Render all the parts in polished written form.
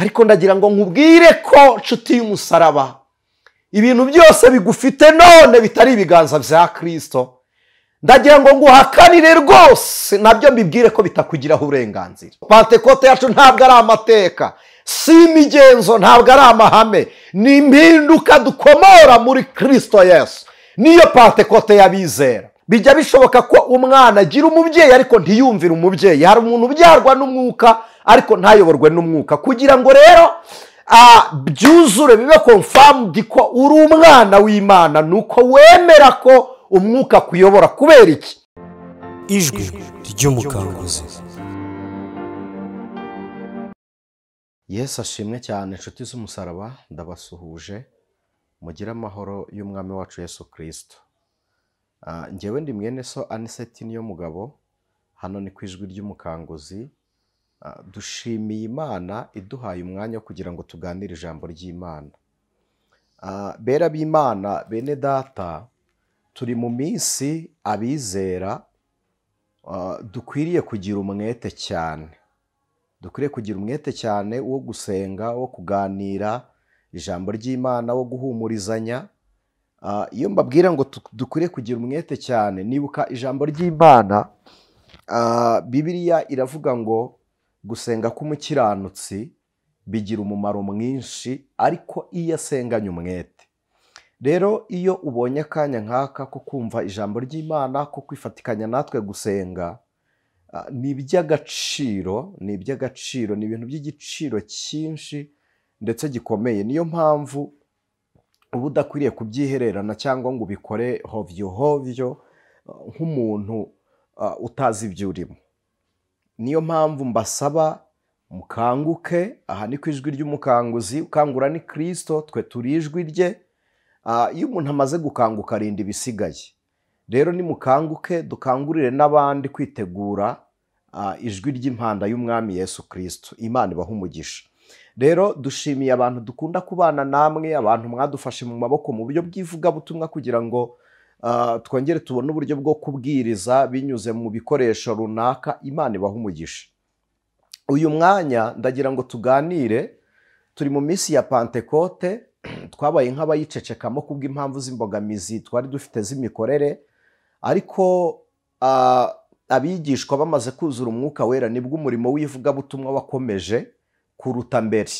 Ariko ndagira ngo nkubwire ko nshuti y'umusaraba, ibintu byose bigufite none bitari ibiganza bya Kristo. Ndagira ngo nguhakanire rwose nabyo mbibwire ko bitakugiraho uburenganzira. Pantekote yacu ntabwo ari amateka, si imigenzo, ntabwo ari amahame, ni impinduka dukomora muri Kristo Yesu. Niyo Pantekote y'abizera. Bijya bishoboka ko umwana agira umubyeyi ariko ntiyumvire umubyeyi. Hari umuntu ubyarwa n'umwuka ariko ntayoborwe n'umwuka. Kugira ngo rero byuzure bibe confirmed ko uri umwana w'Imana, nuko wemera ko umwuka kuyobora. Kubera iki? Ijwi ry'umukanguzi. Yesu ashimwe cyane inshuti z'umusaraba, ndabasuhuje mugire amahoro y'umwami wacu Yesu Kristo. Njyewe ndi mwene so Aniseti niyo mugabo, hano ni ku ijwi ry'umukanguzi. Dushimiye Imana iduhaye umwanya wo kugira ngo tuganire ijambo ry'Imana. Bera b'Imana, bene data, turi mu minsi abizera dukwiriye kugira umwete cyane. Dukwiriye kugira umwete cyane wo gusenga, wo kuganira ijambo ry'Imana, wo guhumurizanya. Iyo mbabwira ngo dukwiriye kugira umwete cyane, nibuka ijambo ry'Imana. Bibiliya iravuga ngo gusenga k'umukiranutsi bigira umumaro mwinshi, ariko iyo asenganye umwete. Rero iyo ubonye akanya nk'aka ko kumva ijambo ry'Imana, ko kwifatikanya natwe gusenga, ni iby'agaciro, ni iby'agaciro, ni ibintu by'igiciro cyinshi ndetse gikomeye. Niyo mpamvu uba udakwiriye kubyihererana cyangwa ngo ubikore hovyo hovyo nk'umuntu utazi ibyo urimo. Niyo mpamvu mbasaba mukanguke. Aha ni ku ijwi ry'umukanguzi, ukangura ni Kristo, twe turi ijwi rye. Iyo umuntu amaze gukanguka arinda ibisigaye. Rero nimukanguke, dukangurire n'abandi kwitegura ijwi ry'impanda y'umwami Yesu Kristo. Imana ibahe umugisha. Rero dushimiye abantu dukunda kubana namwe, abantu mwadufashe mu maboko mu buryo bw'ivugabutumwa kugira ngo twongere tubone uburyo bwo kubwiriza binyuze mu bikoresho runaka. Imana ibahe umugisha. Uyu mwanya ndagira ngo tuganire, turi mu minsi ya Pantekote, twabaye nk'abayicecekamo kubw'impamvu z'imbogamizi twari dufite z'imikorere, ariko abigishwa bamaze kuzura umwuka wera nibwo umurimo w'ivugabutumwa wakomeje kuruta mbere.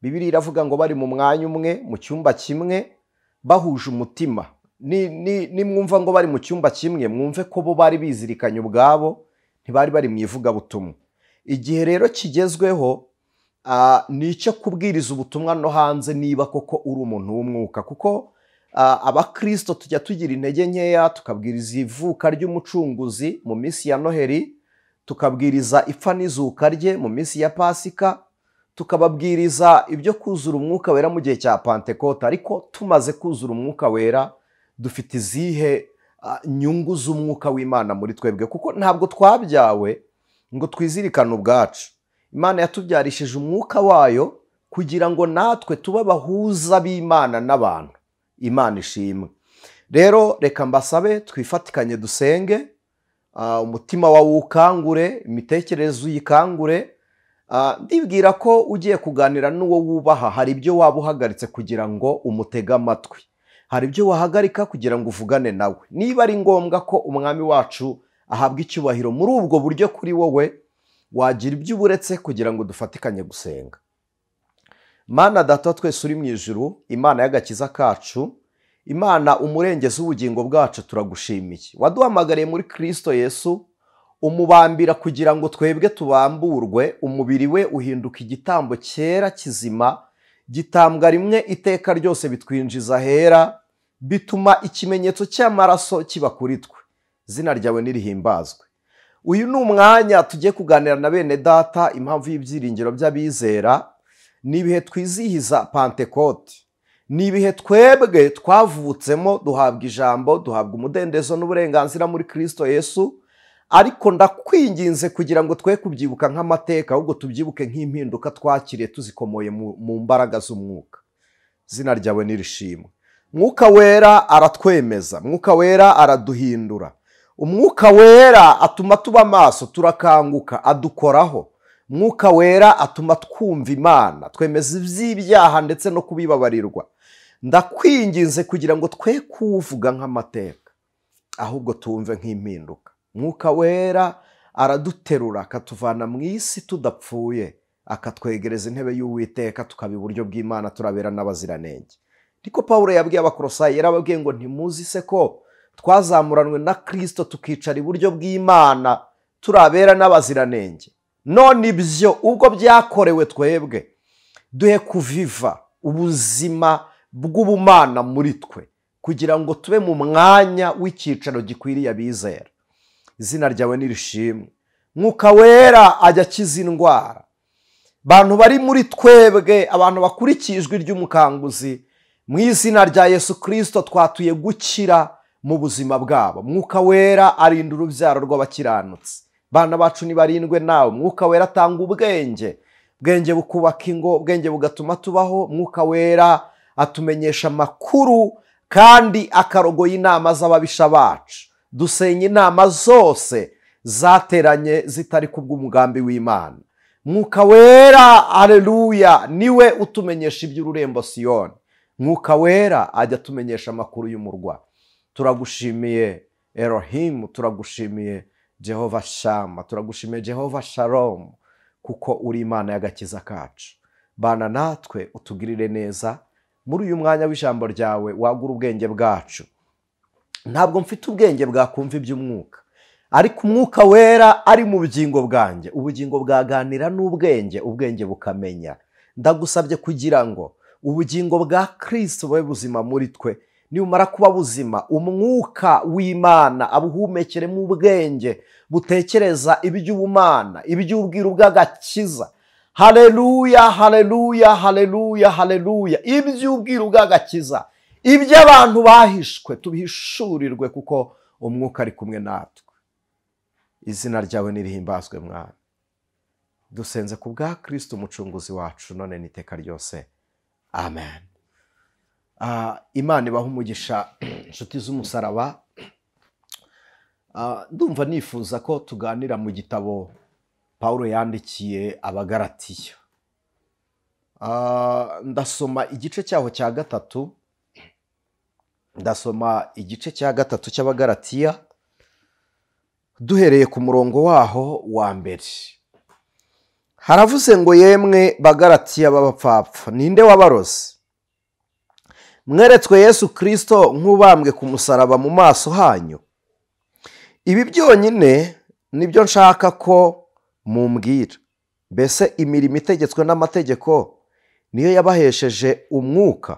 Bibiliya iravuga ngo bari mu mwanya umwe, mu cyumba kimwe, bahuje umutima. Nimwumva ngo bari mu cyumba kimwe, mwumve ko bo bari bizirikanye ubwabo, ntibari bari mu ivugabutumwa. Igihe rero kigezweho ni icyo kubwiriza ubutumwa no hanze, niba koko uri umuntu w'umwuka. Kuko abakristo tujya tugira intege nkeya, tukabwiriza ivuka ry'umucunguzi mu minsi ya Noheri, tukabwiriza ipfa n'izuka rye mu minsi ya Pasika, tukababwiriza ibyo kuzura umwuka wera mu gihe cya Pantekote. Ariko tumaze kuzura umwuka wera, dufite izihe nyungu z'umwuka w'Imana muri twebwe? Kuko ntabwo twabyawe ngo twizirikane ubwacu. Imana yatubyarishije umwuka wayo kugira ngo natwe tube abahuza b'Imana n'abantu. Imana ishimwe. Rero reka mbasabe twifatikanye dusenge, umutima wawe ukangure, imitekerereze uyikangure. Ndibwira ko ugiye kuganira n'uwo wubaha, hari ibyo waba uhagaritse kugira ngo umutege amatwi, hari ibyo wahagarika kugira ngo uvugane nawe. Niba ari ngombwa ko umwami wacu ahabwa icyubahiro muri ubwo buryo kuri wowe, wagira ibyo uburetse kugira ngo dufatikanye gusenga. Mana Data twese uri mu ijuru, Imana y'agakiza kacu, Imana umurengezi w'ubugingo bwacu, turagushimiye. Waduhamagariye muri Kristo Yesu, umubambira kugira ngo twebwe tubamburwe, umubiri we uhinduka igitambo cyera kizima, gitambwa rimwe iteka ryose, bitwinjiza hera, bituma ikimenyetso cy'amaraso kiba kuri twe. Izina ryawe nirihimbazwe. Uyu ni umwanya tugiye kuganira na bene data impamvu y'ibyiringiro by'abizera. Ni ibihe twizihiza Pantekote, ni ibihe twebwe twavutsemo, duhabwa ijambo, duhabwa umudendezo n'uburenganzira muri Kristo Yesu. Ariko ndakwinginze kugira ngo twe kubyibuka nk'amateka, ahubwo tubyibuke nk'impinduka twakiriye tuzikomoye mu mbaraga z'umwuka. Izina ryawe nirishimwe. Mwuka wera aratwemeza, mwuka wera araduhindura, umwuka wera atuma tuba amaso, turakanguka, adukoraho. Mwuka Wera atuma twumva Imana, twemeza iby'ibyaha ndetse no kubibabarirwa. Ndakwinginze kugira ngo twe kuvuga nk'amateka, ahubwo tumve nk'impinduka. Mwuka Wera araduterura akatuvana mu isi tudapfuye, akatwegereza intebe y'Uwiteka, tukaba iburyo bw'Imana, turabera n'abaziranenge. Niko Pawulo yabwiye Abakolosayi, yarababwiye ngo ntimuzi se ko twazamuranwe na Kristo tukicara iburyo bw'Imana, turabera n'abaziranenge. None ibyo ubwo byakorewe twebwe, duhe kuviva ubuzima bw'ubumana muri twe, kugira ngo tube mu mwanya w'icyicaro gikwiriye abizera. Izina ryawe nirishimwe. Mwuka Wera ajya akiza indwara. Abantu bari muri twebwe, abantu bakurikiye ijwi ry'umukanguzi, mu izina rya Yesu Kristo twatuye gukira mu buzima bwabo. Mwuka Wera arinda urubyaro rw'abakiranutsi. Bana bacu nibarindwe nawe. Mwuka Wera atanga ubwenge, ubwenge bukubaka ingo, ubwenge bugatuma tubaho. Mwuka Wera atumenyesha amakuru kandi akarogoya inama z'ababisha bacu. Dusenya inama zose zateranye zitari kubw'umugambi w'Imana. Mwuka Wera, aleluya, niwe utumenyesha iby'ururembo Siyoni. Mwuka Wera ajya atumenyesha amakuru y'umurwa. Turagushimiye Elohim, turagushimiye Jehova Shama, turagushimiye Jehova Shalom, kuko uri Imana y'agakiza kacu. Bana natwe utugirire neza muri uyu mwanya w'ijambo ryawe, wagura ubwenge bwacu. Ntabwo mfite ubwenge bwakumva iby'umwuka, ariko Umwuka Wera ari mu bugingo bwanjye. Ubugingo bwaganira n'ubwenge, ubwenge bukamenya. Ndagusabye kugira ngo ubugingo bwa Kristo bube buzima muri twe. Nibumara kuba buzima, umwuka w'Imana abuhumekeremo ubwenge butekereza iby'ubumana, iby'ubwiru bw'agakiza. Haleluya, haleluya, haleluya, haleluya. Iby'ubwiru bw'agakiza, iby'abantu bahishwe tubihishurirwe, kuko umwuka ari kumwe natwe. Izina ryawe nirihimbazwe Mwami. Dusenze ku bwa Kristo umucunguzi wacu, none n'iteka ryose. Amen. Imana ibahe umugisha, inshuti z'umusaraba. Ndumva nifuza ko tuganira mu gitabo Pawulo yandikiye Abagalatiya. Ndasoma igice cyaho cya 3. Ndasoma igice cya 3 cy'Abagalatiya, duhereye ku murongo waho wa mbere. Haravuze ngo: yemwe Bagalatiya b'abapfapfa, ninde wabaroze? Mweretswe Yesu Kristo nk'ubambwe ku musaraba mu maso hanyu. Ibi byonyine nibyo nshaka ko mumbwira. Mbese imirimo itegetswe n'amategeko niyo yabahesheje umwuka,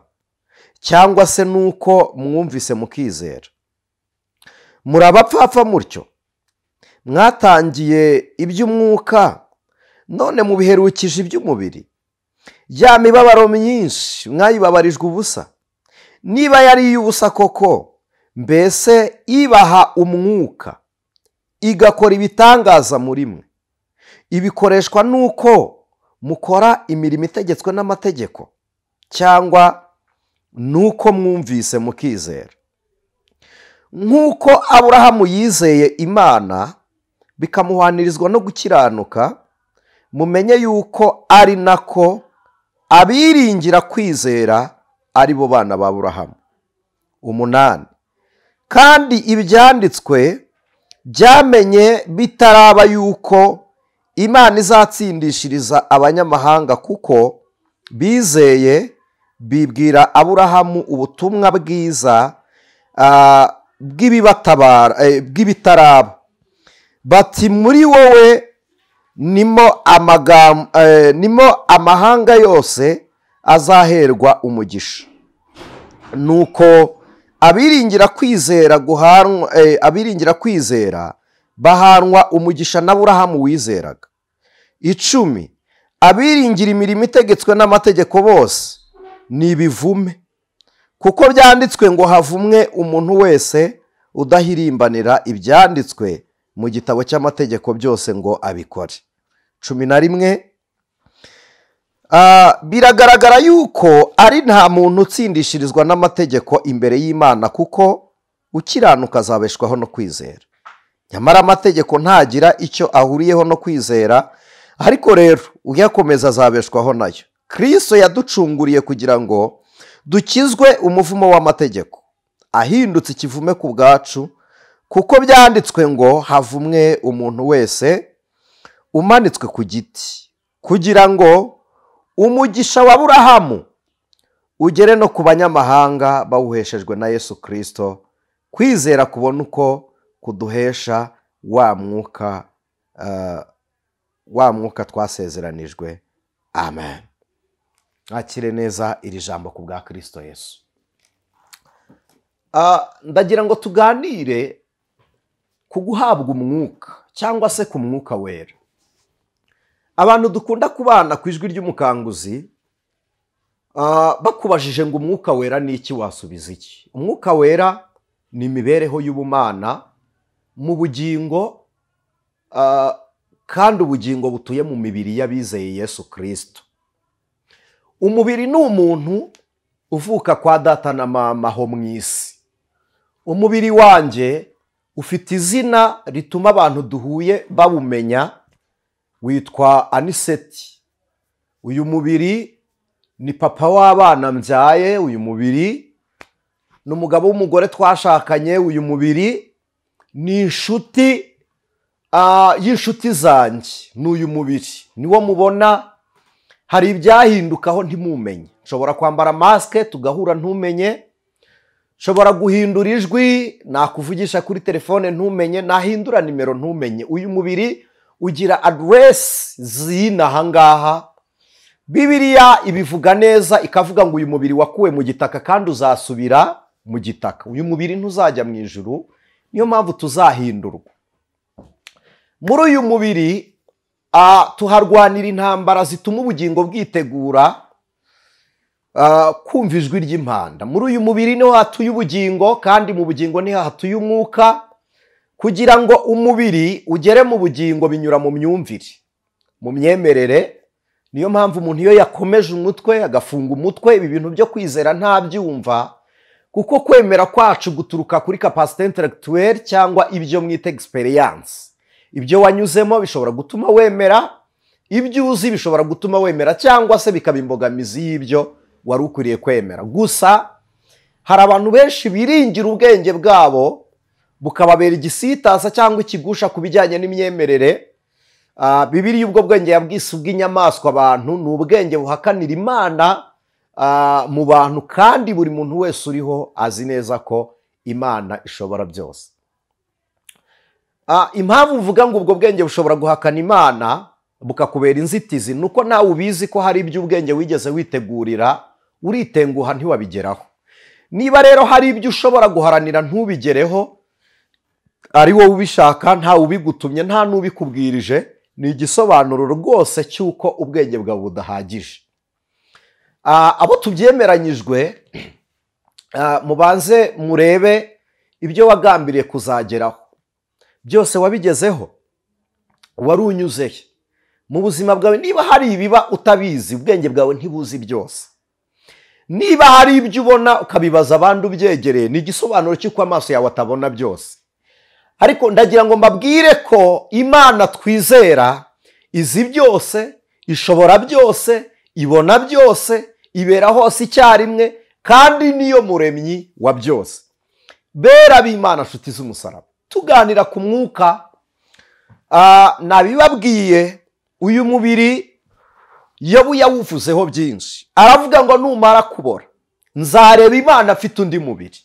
cyangwa se nuko mwumvise mukizera? Muri abapfapfa mutyo, mwatangiye iby'umwuka, none mubiherukije iby'umubiri. Ya mibabaro myinshi mwayibabarijwe ubusa. Niba yari iy'ubusa koko, mbese ibaha umwuka igakora ibitangaza muri mwe, ibikoreshwa nuko mukora imirimo itegetswe n'amategeko, cyangwa nuko mwumvise mukizera? Nk'uko Aburahamu yizeye Imana bikamuhanirizwa no gukiranuka, mumenye yuko ari nako abiringira kwizera ari bo bana ba Aburahamu. 8. Kandi ibyanditswe byamenye bitaraba yuko Imana izatsindishiriza abanyamahanga, kuko bizeye bibwira Aburahamu ubutumwa bwiza bw'ibitaraba, bati muri wowe nimo amahanga yose azaherwa umugisha. Nuko abiringira kwizera bahanwa umugisha na Aburahamu wizeraga. 10. Abiringira imirimo itegetswe n'amategeko bose ni ibivume, kuko byanditswe ngo havumwe umuntu wese udahirimbanira ibyanditswe mu gitabo cy'amategeko byose ngo abikore. 11. Biragaragara yuko ari nta muntu utsindishirizwa n'amategeko imbere y'Imana, kuko ukiranuka azabeshwaho no kwizera. Nyamara amategeko ntagira icyo ahuriyeho no kwizera, Ariko rero uyakomeza azabeshwaho nayo. Kristo yaducunguriye kugira ngo dukizwe umuvumo w'amategeko, ahindutse ikivume ku bwacu, kuko byanditswe ngo havumwe umuntu wese umanitswe ku giti, kugira ngo umugisha wa Aburahamu ugere no ku banyamahanga bawuheshejwe na Yesu Kristo, kwizera kubona uko kuduhesha wa mwuka twasezeranijwe. Amen. Akire neza iri jambo ku bwa Kristo Yesu. Ndagira ngo tuganire ku guhabwa umwuka cyangwa se ku mwuka wera. Abantu dukunda kubana ku ijwi ry'umukanguzi, bakubajije ngo umwuka wera ni iki, wasubiza iki? Umwuka wera ni imibereho y'ubumana mu bugingo, kandi ubugingo butuye mu mibiri y'abizeye Yesu Kristo. Umubiri ni umuntu uvuka kwa data na mama ho mu isi. Umubiri wanjye ufite izina rituma abantu duhuye bawumenya, witwa Aniseti. Uyu mubiri ni papa w'abana mbyaye, uyu mubiri ni umugabo w'umugore twashakanye, uyu mubiri ni inshuti y'inshuti zanjye, ni uyu mubiri niwo mubona. Hari ibyahindukaho ntimumenye. Nshobora kwambara masike tugahura ntumenye, nshobora guhindura ijwi nakuvugisha kuri telefone ntumenye, nahindura nimero ntumenye. Uyu mubiri ugira aderesi z'inaha ngaha. Bibiliya ibivuga neza, ikavuga ngo uyu mubiri wakuwe mu gitaka kandi uzasubira mu gitaka. Uyu mubiri ntuzajya mu ijuru, niyo mpamvu tuzahindurwa. Muri uyu mubiri tuharwanira intambara zituma ubugingo bwitegura kumva ijwi ry'impanda. Muri uyu mubiri niho hatuye ubugingo, kandi mu bugingo niho hatuye umwuka. Kugira ngo umubiri ugere mu bugingo binyura mu myumvire, mu myemerere. Niyo mpamvu umuntu iyo yakomeje umutwe agafunga umutwe, ibi bintu byo kwizera ntabyumva, kuko kwemera kwacu guturuka kuri capacité intellectuelle cyangwa ibyo mwita experience. Ibyo wanyuzemo bishobora gutuma wemera, ibyo uzi bishobora gutuma wemera, cyangwa se bikaba imbogamizi y'ibyo wari ukwiriye kwemera. Gusa hari abantu benshi biringira ubwenge bwabo bukababera igisitaza cyangwa ikigusha ku bijyanye n'imyemerere. Bibiliya ubwo bwenge yabwise ubw'inyamaswa abantu, ni ubwenge buhakanira Imana mu bantu, kandi buri muntu wese uriho azi neza ko Imana ishobora byose. Impamvu mvuga ngo ubwo bwenge bushobora guhakana Imana bukakubera inzitizi, nuko nawe ubizi ko hari ibyo ubwenge wigeze witegurira uritenguha ntiwabigeraho. Niba rero hari ibyo ushobora guharanira ntubigereho, ari wowe ubishaka, nta ubigutumye, nta n'ubikubwirije, ni igisobanuro rwose cy'uko ubwenge bwawe budahagije. Abo tubyemeranyijwe, mubanze murebe ibyo wagambiriye kuzageraho byose wabigezeho, wari unyuzeye mu buzima bwawe. Niba hari ibiba utabizi, ubwenge bwawe ntibuzi byose. Niba hari ibyo ubona ukabibaza abandi ubyegereye, ni igisobanuro cy'uko amaso yawe atabona byose. Ariko ndagira ngo mbabwire ko Imana twizera izi byose, ishobora byose, ibona byose, ibera hose icyarimwe, kandi niyo muremyi wa byose. Bera b'Imana, nshuti z'umusaraba, tuganira ku mwuka, nabibabwiye uyu mubiri Yobu yawuvuzeho byinshi. Aravuga ngo numara kubora nzareba Imana afite undi mubiri.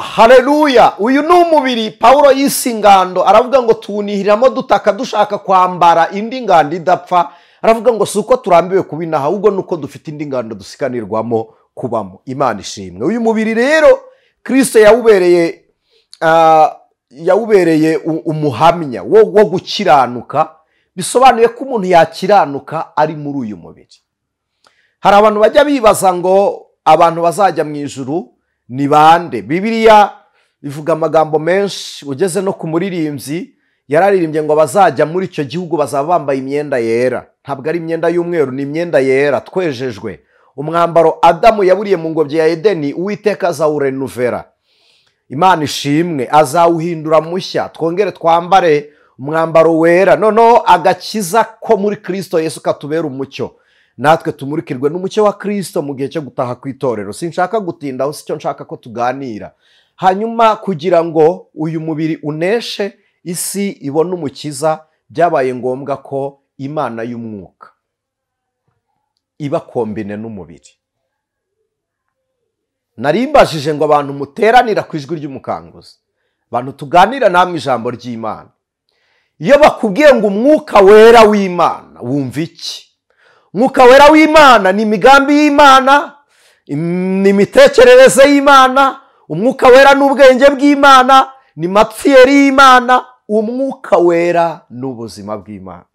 Haleluya! Uyu ni umubiri Paulo yise ingando. Aravuga ngo tuwunihiramo dutaka dushaka kwambara indi ngando idapfa. Aravuga ngo si uko turambiwe kubinaha, ahubwo nuko dufite indi ngando dusikanirwamo kubamo. Imana ishimwe. Uyu mubiri rero Kristo yawubereye umuhamya wo gukiranuka. Bisobanuye ko umuntu yakiranuka ari muri uyu mubiri. Hari abantu bajya bibaza ngo abantu bazajya mu ijuru ni bande? Bibiliya ivuga amagambo menshi, ugeze no ku muririmbyi yararirimbye ngo bazajya muri icyo gihugu bazaba bambaye imyenda yera. Ntabwo ari imyenda y'umweru, ni imyenda yera twejejwe. Umwambaro Adamu yaburiye mu ngobyi ya Edeni, Uwiteka azawurenuvera. Imana ishimwe, azawuhindura mushya, twongere twambare Umwambaro wera, noneho agakiza ko muri Kristo Yesu katubera umucyo, natwe tumurikirwe n'umucyo wa Kristo mu gihe cyo gutaha ku itorero. Sinshaka gutinda, aho sicyo nshaka ko tuganira. Hanyuma kugira ngo uyu mubiri uneshe isi ibone umukiza, byabaye ngombwa ko Imana y'umwuka iba kombine n'umubiri. Narimbajije ngo abantu muteranira ku ijwi ry'umukanguzi, abantu tuganira namwe ijambo ry'Imana, iyo bakubwiye ngo umwuka wera w'Imana wumva iki? Umwuka wera w'Imana ni imigambi y'Imana, ni imitekerereze y'Imana. Umwuka wera ni ubwenge bw'Imana, ni matiyeri y'Imana. Umwuka wera ni ubuzima bw'Imana.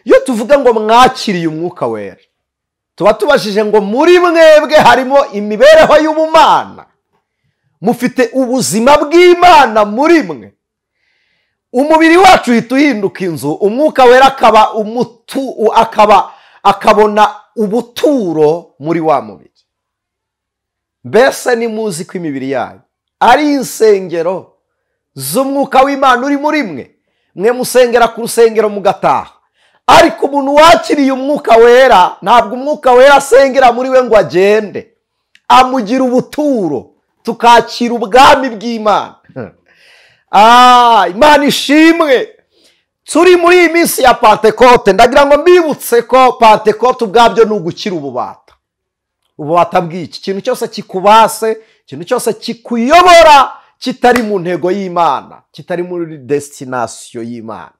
Iyo tuvuga ngo mwakiriye umwuka wera, tuba tubashije ngo muri mwebwe harimo imibereho y'ubumana, mufite ubuzima bw'Imana muri mwe. Umubiri wacu uhita uhinduka inzu, umwuka wera akaba akabona ubuturo muri wa mubiri. Mbese ni muzi ko imibiri yayo ari insengero z'umwuka w'Imana uri muri mwe? Mwe musengera ku rusengero mugataha, ariko umuntu wakiriye umwuka wera ntabwo umwuka wera asengera muri we ngo agende, amugira ubuturo, tukakira ubwami bw'Imana. Imana ishimwe. Turi muri iyi minsi ya Pentekote, ndagira ngo mbibutse ko Pentekote ubwabyo ni ugukira ububata. Ububata bw'iki? Ikintu cyose kikubase, ikintu cyose kikuyobora kitari mu ntego y'Imana, kitari muri destination y'Imana.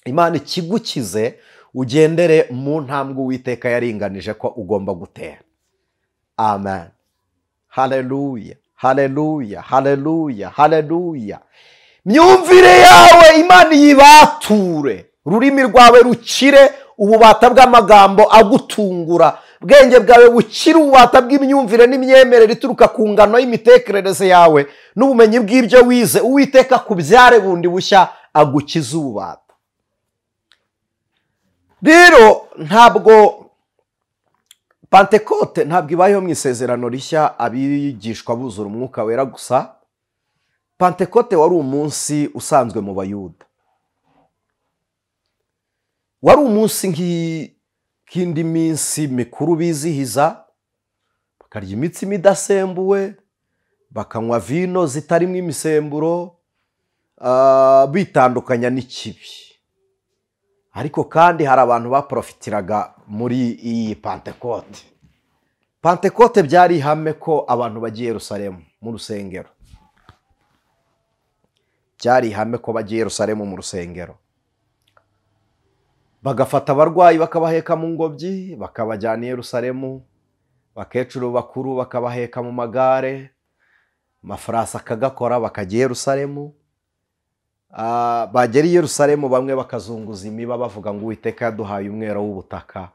Imana ikigukize ugendere mu ntambwe Uwiteka yaringanije ko ugomba gutera. Amen. Haleluya, haleluya, haleluya, haleluya. Myumvire yawe Imana yibature, ururimi rwawe rukire ububata bw'amagambo agutungura, bwenge bwawe bukire ububata bw'imyumvire n'imyemerere ituruka ku ngano y'imitekerereze yawe n'ubumenyi bw'ibyo wize. Uwiteka kubyare bundi bushya agukize ububata. Rero ntabwo Pentekote ntabwo ibayeho mu isezerano rishya abigishwa buzura umwuka wera gusa. Pentekote wari umunsi usanzwe mu Bayuda, wari umunsi nk'indi minsi mikuru bizihiza, bakarya imitsima idasembuwe, bakanywa vino zitarimo imisemburo, bitandukanya n'ikibi. Ariko kandi hari abantu baprofitiraga muri iyi Pentekote. Pentekote byari ihame ko abantu bagiye Yerusalemu mu rusengero. Byari ihame ko bagiye Yerusalemu mu rusengero, bagafata abarwayi bakabaheka mu ngobyi bakabajyana i Yerusalemu, bakecuru bakuru bakabaheka mu magare, amafarasi akagakora bakajya i Yerusalemu. Bagera i Yerusalemu bamwe bakazunguza imiba bavuga ngo Uwiteka yaduhaye umwero w'ubutaka,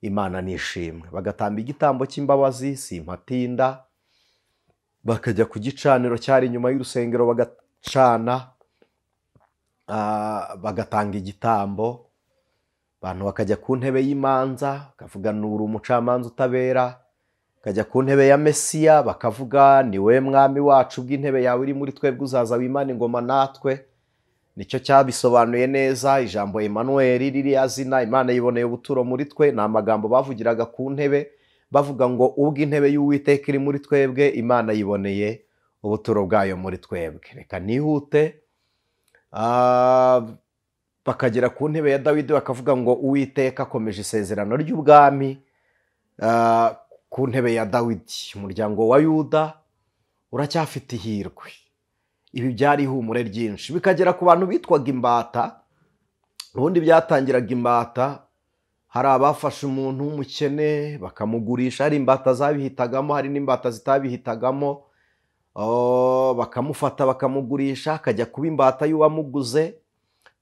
Imana nishimwe. Bagatamba igitambo cy'imbabazi simpatinda, bakajya ku gicaniro cyari inyuma y'urusengero bagacana, bagatanga igitambo. Abantu bakajya ku ntebe y'imanza bakavuga nuri umucamanza utabera, bakajya ku ntebe ya Mesiya bakavuga ni we mwami wacu, bw'intebe yawe iri muri twebwe uzaza wimana ingoma natwe. Nicyo cyabisobanuye neza ijambo Emmanuel, ririya zina Imana yiboneye ubuturo muri twe. Ni amagambo bavugiraga ku ntebe bavuga ngo ubwo intebe y'Uwiteka iri muri twebwe, Imana yiboneye ubuturo bwayo muri twebwe. Reka nihute. Bakagera ku ntebe ya Dawidi bakavuga ngo Uwiteka akomeje isezerano ry'ubwami ku ntebe ya Dawidi. Umuryango wa Yuda uracyafite ihirwe. Ibi byari ihumure ryinshi. Bikagera ku bantu bitwaga imbata. Ubundi byatangiraga imbata, hari abafashe umuntu w'umukene bakamugurisha, hari imbata zabihitagamo, hari n'imbata zitabihitagamo, bakamufata bakamugurisha akajya kuba imbata y'uwamuguze.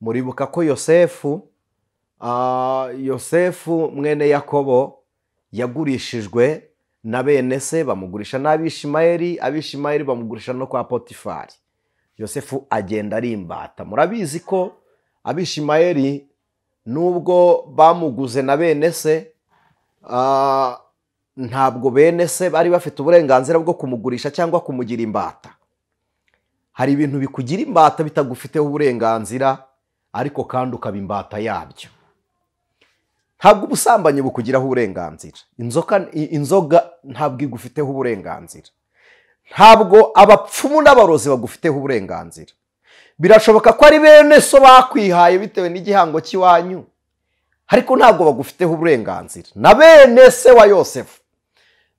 Muribuka ko Yosefu mwene Yakobo yagurishijwe na bene se, bamugurisha n'Abishimayeli, Abishimayeli bamugurisha no kwa Potifari. Yosefu agenda ari imbata. Murabizi ko Abishimayeli nubwo bamuguze na bene se, ntabwo bene se bari bafite uburenganzira bwo kumugurisha cyangwa kumugira imbata. Hari ibintu bikugira imbata bitagufiteho uburenganzira, ariko kandi ukaba imbata yabyo. Ntabwo ubusambanyi bukugiraho uburenganzira, inzoga ntabwo igufiteho uburenganzira, ntabwo abapfumu n'abarozi bagufiteho uburenganzira. Birashoboka ko ari bene so bakwihaye bitewe n'igihango cy'iwanyu, ariko ntabwo bagufiteho uburenganzira. Na bene se wa Yosefu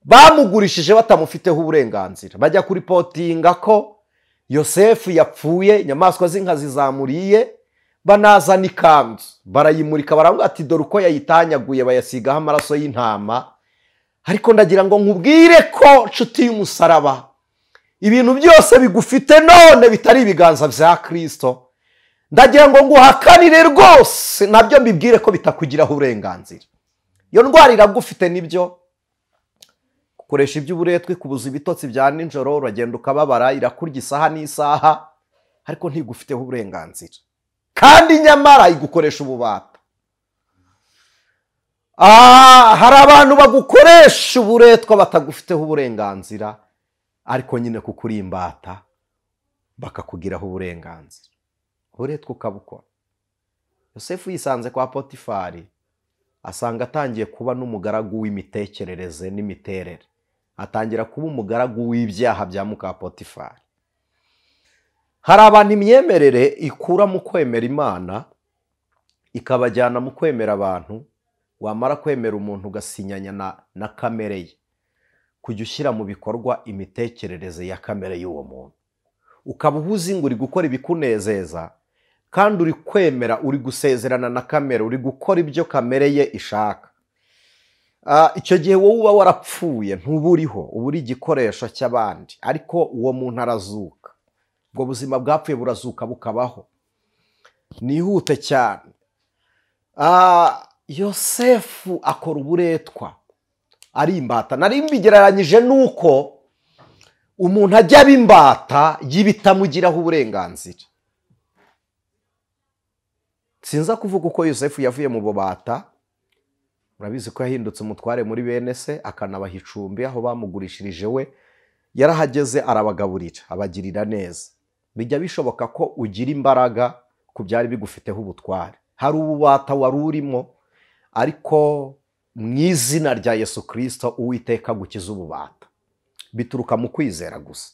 bamugurishije batamufiteho uburenganzira, bajya kuripotinga ko Yosefu yapfuye, inyamaswa z'inkazi zamuriye, banazana ikanzu barayimurika, baravuga ati dore uko yayitanyaguye, bayasigaho amaraso y'intama. Ariko ndagira ngo nkubwire ko nshuti y'umusaraba, ibintu byose bigufite none bitari ibiganza bya Kristo, ndagira ngo nguhakanire rwose nabyo mbibwire ko bitakugiraho uburenganzira. Iyo ndwara iragufite nibyo, gukoresha iby'uburetwa ikubuza ibitotsi bya nijoro, uragenda ukababara, irakurya isaha n'isaha, ariko ntigufiteho uburenganzira, kandi nyamara igukoresha ububata. Hari abantu bagukoresha uburetwa batagufiteho uburenganzira, ariko nyine kuko uri imbata bakakugiraho uburenganzira, uburetwa ukabukora. Yosefu yisanze kwa Potifari, asanga atangiye kuba n'umugaragu w'imitekerereze n'imiterere, atangira kuba umugaragu w'ibyaha bya muka Potifari. Hari abantu imyemerere ikura mu kwemera Imana ikabajyana mu kwemera abantu. Wamara kwemera umuntu ugasinyanya na kamere ye, kujya ushyira mu bikorwa imitekerereze ya kamere y'uwo muntu, ukaba uhuze ngo uri gukora ibikunezeza, kandi uri kwemera, uri gusezerana na kamere, uri gukora ibyo kamere ye ishaka. Icyo gihe wowe uba warapfuye, ntuba uriho, uba uri igikoresho cy'abandi, ariko uwo muntu arazuka. Ubwo buzima bwapfuye burazuka bukabaho. Nihute cyane. Yosefu akora uburetwa ari imbata. Nari mbigereranyije nuko umuntu ajya aba imbata y'ibitamugiraho uburenganzira. Sinza kuvuga uko Yosefu yavuye mu bubata. Murabizi ko yahindutse umutware muri bene se, akanabaha icumbi aho bamugurishirije we. Yarahageze arabagaburira, abagirira neza. Bijya bishoboka ko ugira imbaraga ku byari bigufiteho ubutware. Hari ububata wari urimo, ariko mu izina rya Yesu Kristo Uwiteka agukiza ububata. Bituruka mu kwizera gusa.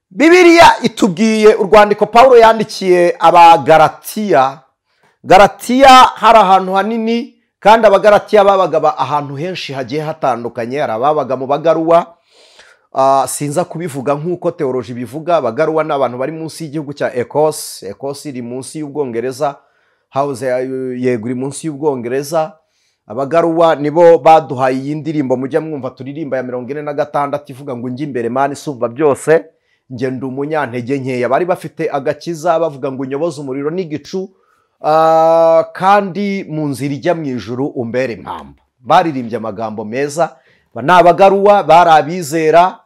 Bibiliya itubwiye urwandiko Paulo yandikiye Abagalatiya. Galatiya hari ahantu hanini, kandi Abagalatiya babaga ahantu henshi hagiye hatandukanye. Hari ababaga mu Bagaruwa, sinza kubivuga nk'uko teoloji bivuga. Abagaruwa ni abantu bari munsi y'igihugu cya Ekose. Ekose iri munsi y'Ubwongereza, house yego iri munsi y'Ubwongereza. Abagaruwa nibo baduhaye iyi ndirimbo mujya mwumva turirimba ya 46 ivuga ngo njye imbere Mana isumba byose, njye ndi umunyantege nkeya. Bari bafite agakiza, bavuga ngo unyoboze umuriro n'igicu, kandi mu nzira ijya mu ijuru umbere impamba. Baririmbye amagambo meza. Ni Abagaruwa, bari abizera.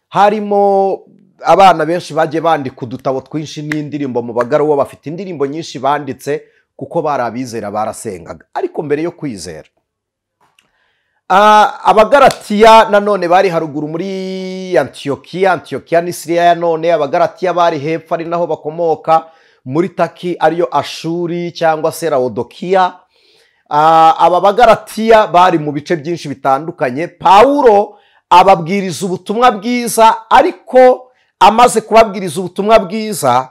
Harimo abana benshi bagiye bandika udutabo twinshi n'indirimbo mu Bagaruwa, bafite indirimbo nyinshi banditse kuko bari abizera, barasengaga. Ariko mbere yo kwizera, Abagalatiya nanone bari haruguru muri Antiyokiya. Antiyokiya ni Siriya ya none. Abagalatiya bari hepfo, ari naho bakomoka, muri Taki ariyo Ashuri cyangwa se Laodikiya. Aba Bagalatiya bari mu bice byinshi bitandukanye. Paulo ababwiriza ubutumwa bwiza, ariko amaze kubabwiriza ubutumwa bwiza,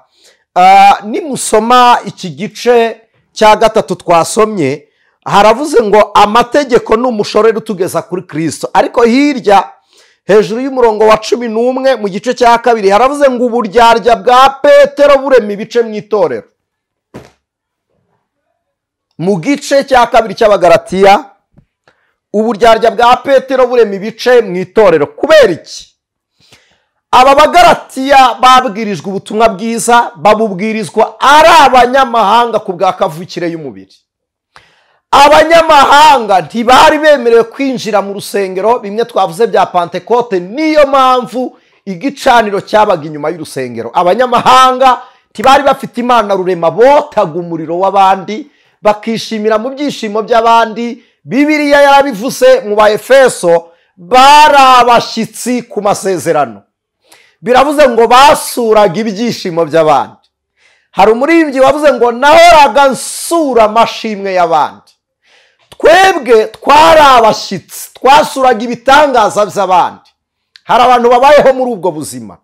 nimusoma iki gice cya 3 twasomye, haravuze ngo amategeko ni umushorera utugeza kuri Kristo. Ariko hirya hejuru y'umurongo wa 11 mu gice cya 2 haravuze ngo uburyarya bwa Petero burema ibice mu itorero. Mu gice cya 2 cy'Abagalatiya, uburyarya bwa Petero burema ibice mu itorero. Kubera iki? Aba Bagalatiya babwirijwe ubutumwa bwiza, babubwirizwa ari abanyamahanga ku bwa kavukire y'umubiri. Abanyamahanga ntibari bemerewe kwinjira mu rusengero, bimwe twavuze bya Pantekote. Niyo mpamvu igicaniro cyabaga inyuma y'urusengero. Abanyamahanga ntibari bafite Imana rurema, botaga umuriro w'abandi, bakishimira mu byishimo by'abandi. Bibiliya yarabivuze mu Baefeso, bari abashyitsi ku masezerano. Biravuze ngo basuraga ibyishimo by'abandi. Hari umuririmbyi wavuze ngo nahoraga nsura amashimwe y'abandi. Twebwe twari abashyitsi, twasuraga ibitangaza by'abandi. Hari abantu babayeho muri ubwo buzima,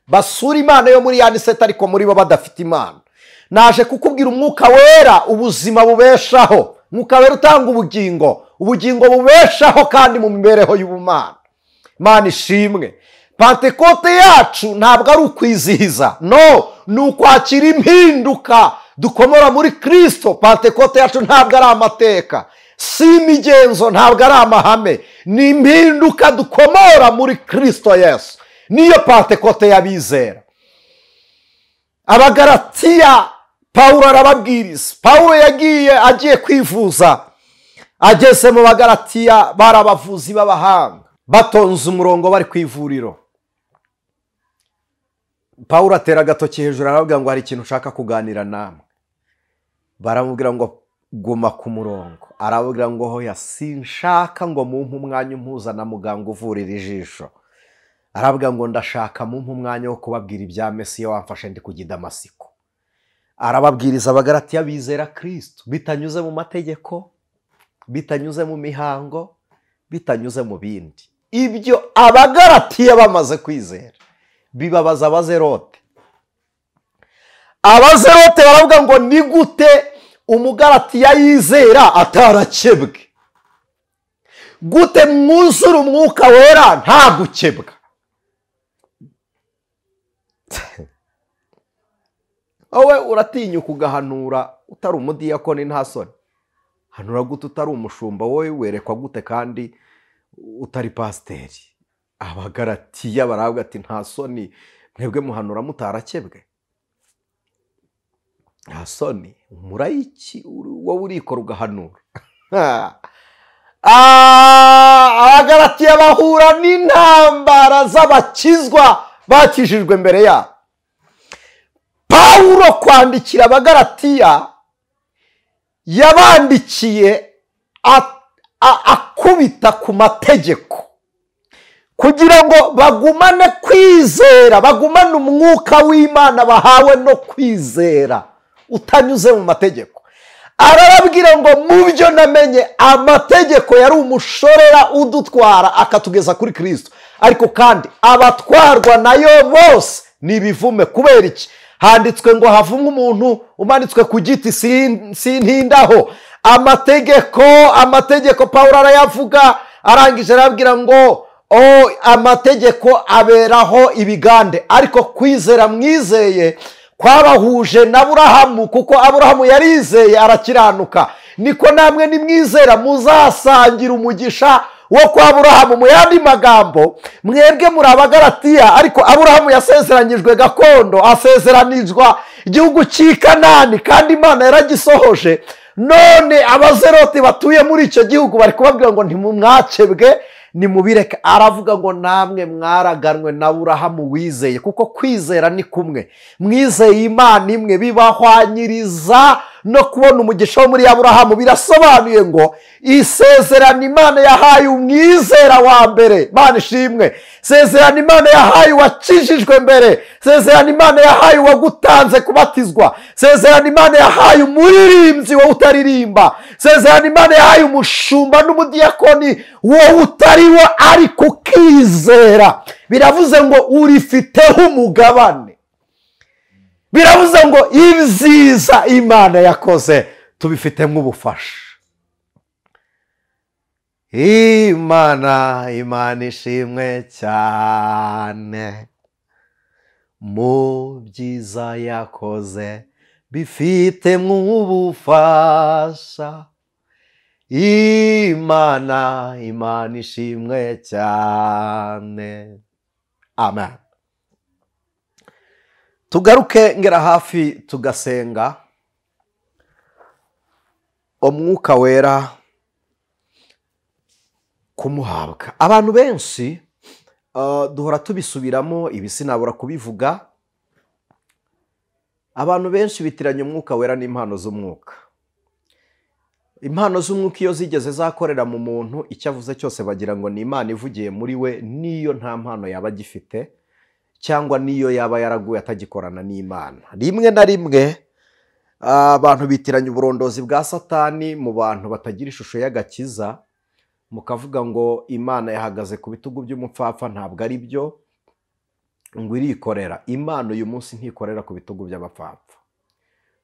basura Imana yo muri Yaniseta ariko muri bo badafite Imana. Naje kukubwira umwuka wera ubuzima bubeshaho, umwuka wera utanga ubugingo, ubugingo bubeshaho kandi mu mibereho y'ubumana. Imana ishimwe. Pantekote yacu ntabwo ari ukwizihiza, no, ni ukwakira impinduka dukomora muri Kristo. Pantekote yacu ntabwo ari amateka, si imigenzo, ntabwo ari amahame, ni impinduka dukomora muri Kristo Yesu. Niyo Pantekote y'abizera. Abagalatiya Pawulo arababwiriza. Pawulo yagiye agiye kwivuza, ageze mu Bagalatiya bari abavuzi b'abahanga, batonze umurongo bari ku ivuriro. Pawulo atera agatoki hejuru arababwira ngo hari ikintu ushaka kuganira namwe. Baramubwira ngo guma ku murongo. Arababwira ngo hoya, sinshaka ngo mumpe umwanya umpuza na muganga uvurira ijisho. Arababwira ngo ndashaka mumpe umwanya wo kubabwira ibya Mesiya wamfashe ndi kujya i Damasiko. Arababwiriza Abagalatiya bizera Kristo bitanyuze mu mategeko, bitanyuze mu mihango, bitanyuze mu bindi. Ibyo Abagalatiya bamaze kwizera bibabaza abazerote. Abazerote baravuga ngo ni gute Umugalatiya yizera atarakebwe? Gute mwuzura umwuka wera nta gukebwa? Wowe uratinyuka ugahanura utari umudiyakoni, nta soni? Hanura gute utari umushumba? Wowe werekwa gute kandi utari pasiteri? Abagalatiya baravuga ati nta soni, mwebwe muhanura mutarakebwe? Nta soni, umurayiki wowe urikora ugahanura. Abagalatiya bahura n'intambara z'abakizwa bakijijwe mbere yabo. Pawulo kwandikira Abagalatiya yabandikiye akubita ku mategeko kugira ngo bagumane kwizera, bagumane umwuka w'Imana bahawe no kwizera utanyuze mu mategeko. Arababwira ngo mu byo namenye amategeko yari umushorera udutwara akatugeza kuri Kristo, ariko kandi abatwarwa nayo bose ni ibivume. Kubera iki? Handitswe ngo havumwe umuntu umanitswe ku giti, sintindaho. Amategeko Pawulo arayavuga, arangije arababwira ngo amategeko aberaho ibigande, ariko kwizera mwizeye kwabahuje na Aburahamu, kuko Aburahamu yarizeye arakiranuka, niko namwe nimwizera muzasangira umugisha wo kwa Aburahamu. Mu yandi magambo, mwebwe muri Abagalatiya, ariko Aburahamu yasezeranyijwe gakondo, asezeranizwa igihugu cy'i Kanani, kandi Imana yaragisohoje. None abazerote batuye muri icyo gihugu bari kubabwira ngo ntimumwakebwe, nimubireke. Aravuga ngo namwe mwaraganwe na Aburahamu wizeye, kuko kwizera ni kumwe, mwizeye Imana imwe, bibahwanyiriza no kubona umugisha wo muri Aburahamu. Birasobanuye ngo isezerano Imana yahaye umwizera wa mbere, Imana ishimwe, isezerano Imana yahaye uwakijijwe mbere, isezerano Imana yahaye uwagutanze kubatizwa, isezerano Imana yahaye umuririmbyi wowe utaririmba, isezerano Imana yahaye umushumba n'umudiyakoni wowe utariwo ariko ukizera. Biravuze ngo urifiteho umugabane. Biravuze ngo ibyiza Imana yakoze tubifitemo ubufasha. Imana ishimwe cyane mu byiza yakoze bifitemo ubufasha. Imana ishimwe cyane. Amen. Tugaruke ngera hafi tugasenga umwuka wera kumuhabwa. Abantu benshi duhora tubisubiramo, ibi sinabura kubivuga. Abantu benshi bitiranya umwuka wera n'impano z'umwuka. Impano z'umwuka iyo zigeze zakorera mu muntu, icyo avuze cyose bagira ngo ni Imana ivugiye muri we, niyo nta mpano yaba agifite. cyangwa n'iyo yaba yaraguye atagikorana n'Imana. Rimwe na rimwe abantu bitiranya uburondozi bwa Satani mu bantu batagira ishusho y'agakiza, mukavuga ngo Imana yahagaze ku bitugu by'umupfapfa. Ntabwo ari byo, ngo irikorera. Imana uyu munsi ntikorera ku bitugu by'abapfapfa.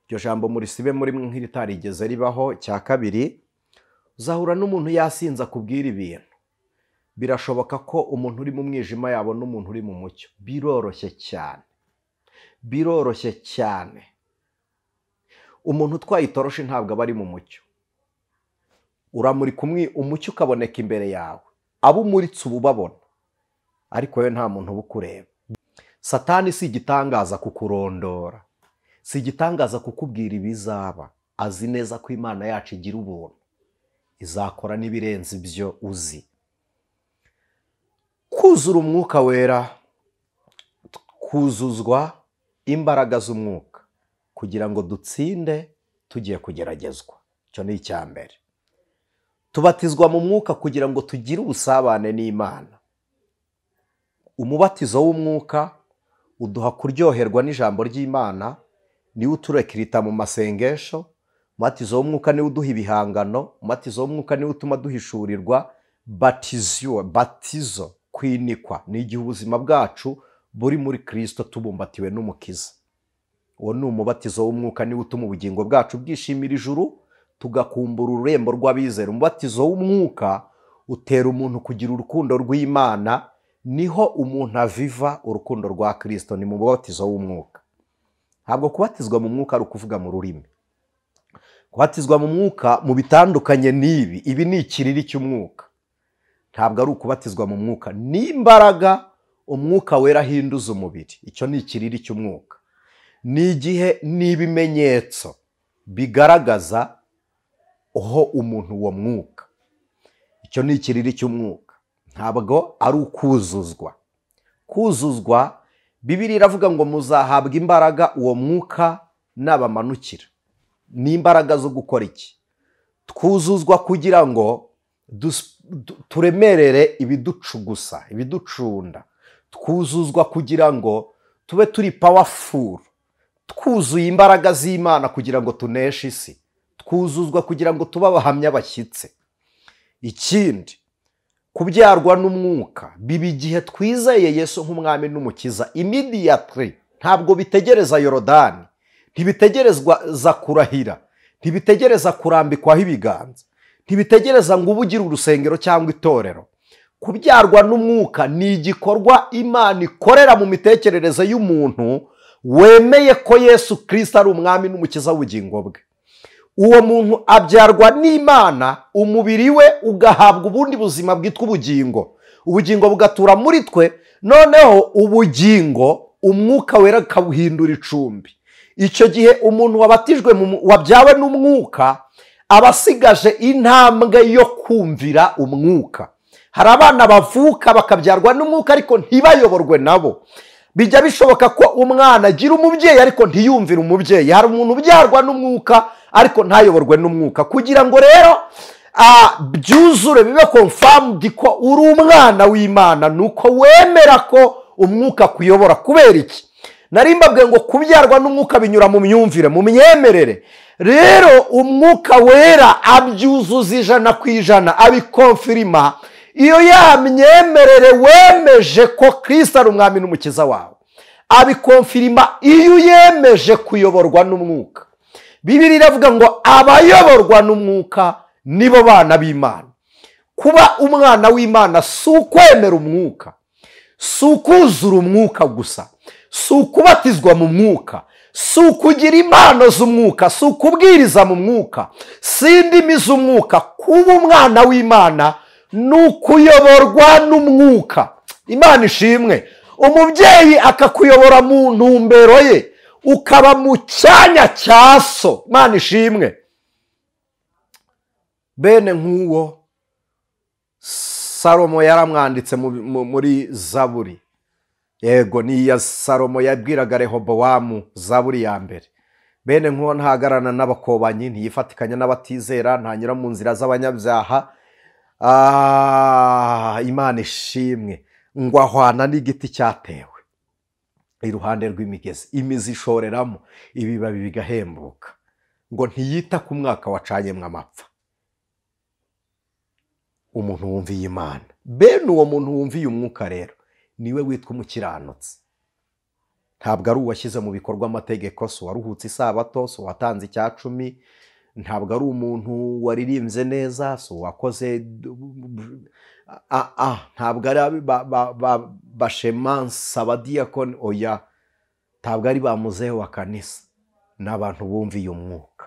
Iryo jambo murisibe muri mwe nk'iritarigeze ribaho. Cya kabiri, uzahura n'umuntu yasinze akubwira ibintu. Birashoboka ko umuntu uri mu mwijima yabona umuntu uri mu mucyo. Biroroshye cyane, biroroshye cyane. Umuntu utwaye itoroshi ntabwo aba ari mu mucyo. Uramurika umucyo ukaboneka imbere yawe, abo umuritse uba ubabona, ariko we nta muntu uba ukureba. Satani si igitangaza kukurondora, si igitangaza kukubwira ibizaba. Azi neza ko Imana yacu igira ubuntu, izakora n'ibirenze ibyo uzi. Kuzura umwuka wera, kuzuzwa imbaraga z'umwuka kugira ngo dutsinde tugiye kugeragezwa. Icyo ni icya mbere. Tubatizwa mu mwuka kugira ngo tugire ubusabane n'Imana. Umubatizo w'umwuka uduha kuryoherwa n'ijambo ry'Imana, niwe uturekirita mu masengesho. Umubatizo w'umwuka niwe uduha ibihangano. Umubatizo w'umwuka niwe utuma duhishurirwa. Batizo, batizo, kwinikwa ni igihe ubuzima bwacu buri muri Kristo tubumbatiwe n'Umukiza. Uwo ni umubatizo w'umwuka, niwe utuma ubugingo bwacu bwishimira ijuru, tugakumbura ururembo rw'abizera. Umubatizo w'umwuka utera umuntu kugira urukundo rw'Imana, niho umuntu aviva urukundo rwa Kristo, ni mu mubatizo w'umwuka. Ntabwo kubatizwa mu mwuka ari ukuvuga mu rurimi. Kubatizwa mu mwuka mu bitandukanye n'ibi, ibi ni ikiriri cy'umwuka. Ntabwo ari ukubatizwa mu mwuka, ni imbaraga umwuka wera ahinduza umubiri. Icyo ni ikiriri cy'umwuka. Ni igihe, ni ibimenyetso bigaragaza aho umuntu uwo mwuka. Icyo ni ikiriri cy'umwuka, ntabwo ari ukuzuzwa. Kuzuzwa, Bibiliya iravuga ngo muzahabwa imbaraga uwo mwuka nabamanukira. Ni imbaraga zo gukora iki? Twuzuzwa kugira ngo turemerere ibiducugusa, ibiducunda. Twuzuzwa kugira ngo tube turi powerful, twuzuye imbaraga z'Imana kugira ngo tuneshe isi. Twuzuzwa kugira ngo tube abahamya bashyitse. Ikindi, kubyarwa n'umwuka biba igihe twizeye Yesu nk'umwami n'umukiza. Immediately, ntabwo bitegereza Yorodani, ntibitegereza kurahira, ntibitegereza kurambikwaho ibiganza, ntibitegereza ngo ube ugira urusengero cyangwa itorero. Kubyarwa n'umwuka ni igikorwa Imana ikorera mu mitekerereze y'umuntu wemeye ko Yesu Kristo ari umwami n'umukiza w'ubugingo bwe. Uwo muntu abyarwa n'Imana, umubiri we ugahabwa ubundi buzima bwitwa ubugingo. Ubugingo bugatura muri twe, noneho ubugingo umwuka wera akabuhindura icumbi. Icyo gihe umuntu wabatijwe, wabyawe n'umwuka, aba asigaje intambwe yo kumvira umwuka. Hari abana bavuka bakabyarwa n'umwuka ariko ntibayoborwe nabo. Bijya bishoboka ko umwana agira umubyeyi ariko ntiyumvire umubyeyi. Hari umuntu ubyarwa n'umwuka ariko ntayoborwe n'umwuka. Kugira ngo rero byuzure bibe confirmed ko uri umwana w'Imana, nuko wemera ko umwuka kuyobora. Kubera iki? Nari mbabwiye ngo kubyarwa n'umwuka binyura mu myumvire, mu myemerere. Rero umwuka wera abyuzuza 100%, abikonfirima iyo ya myemerere wemeje ko Kristo ari umwami n'umukiza wawe. Abikonfirima iyo uyemeje kuyoborwa n'umwuka. Bibiliya iravuga ngo abayoborwa n'umwuka nibo bana b'Imana. Kuba umwana w'Imana si ukwemera umwuka, si ukuzura umwuka gusa, si ukubatizwa mu mwuka, si ukugira impano z'umwuka, si ukubwiriza mu mwuka, si indimi z'umwuka. Kuba umwana w'Imana ni ukuyoborwa n'umwuka. Imana ishimwe. Umubyeyi akakuyobora mu ntumbero ye, ukaba mu cyanya cya so. Imana ishimwe. Bene nk'uwo Salomo yaramwanditse muri Zaburi. Yego, ni iya Salomo yabwiraga Rehobowamu, Zaburi ya mbere. Bene nk'uwo ntahagararana n'abakobanyi, ntiyifatikanya n'abatizera, ntanyura mu nzira z'abanyabyaha. Imana ishimwe. Ngo ahwana n'igiti cyatewe. Iruhande rw'imigezi, imizi ishoreramo, ibibabi bigahembuka, ngo ntiyita ku mwaka wacanyemo amapfa. Umuntu wumviye Imana, bene uwo muntu wumviye umwuka rero niwe witwa umukiranutsi. Ntabwo ari uwashyize mu bikorwa amategeko, si uwaruhutse isabato, si uwatanze icya cumi, ntabwo ari umuntu waririmbye neza, si uwakoze, ntabwo ari bashemansi, abadiyakoni, oya, ntabwo ari ba muzehe wa kanisa. Ni abantu bumviye umwuka,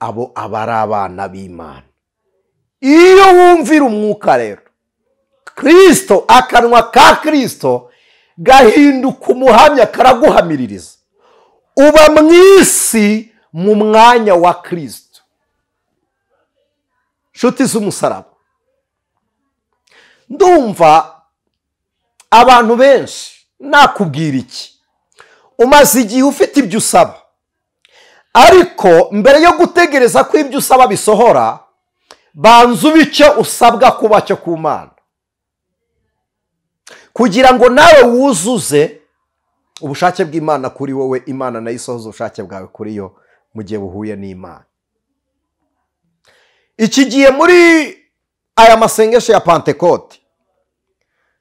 abo aba ari abana b'Imana. Iyo wumvira umwuka rero, Kristo, akanwa ka Kristo gahinduka umuhamya, karaguhamiririza. Uba mu isi mu mwanya wa Kristo. Nshuti z'umusaraba, ndumva abantu benshi nakubwira iki: umaze igihe ufite ibyo usaba, ariko mbere yo gutegereza ko ibyo usaba bisohora, banza ube icyo usabwa kuba cyo ku Mana, kugira ngo nawe wuzuze ubushake bw'Imana kuri wowe, Imana nayo isohoze ubushake bwawe kuri yo mu gihe buhuye n'Imana. Iki gihe muri aya masengesho ya Pantekote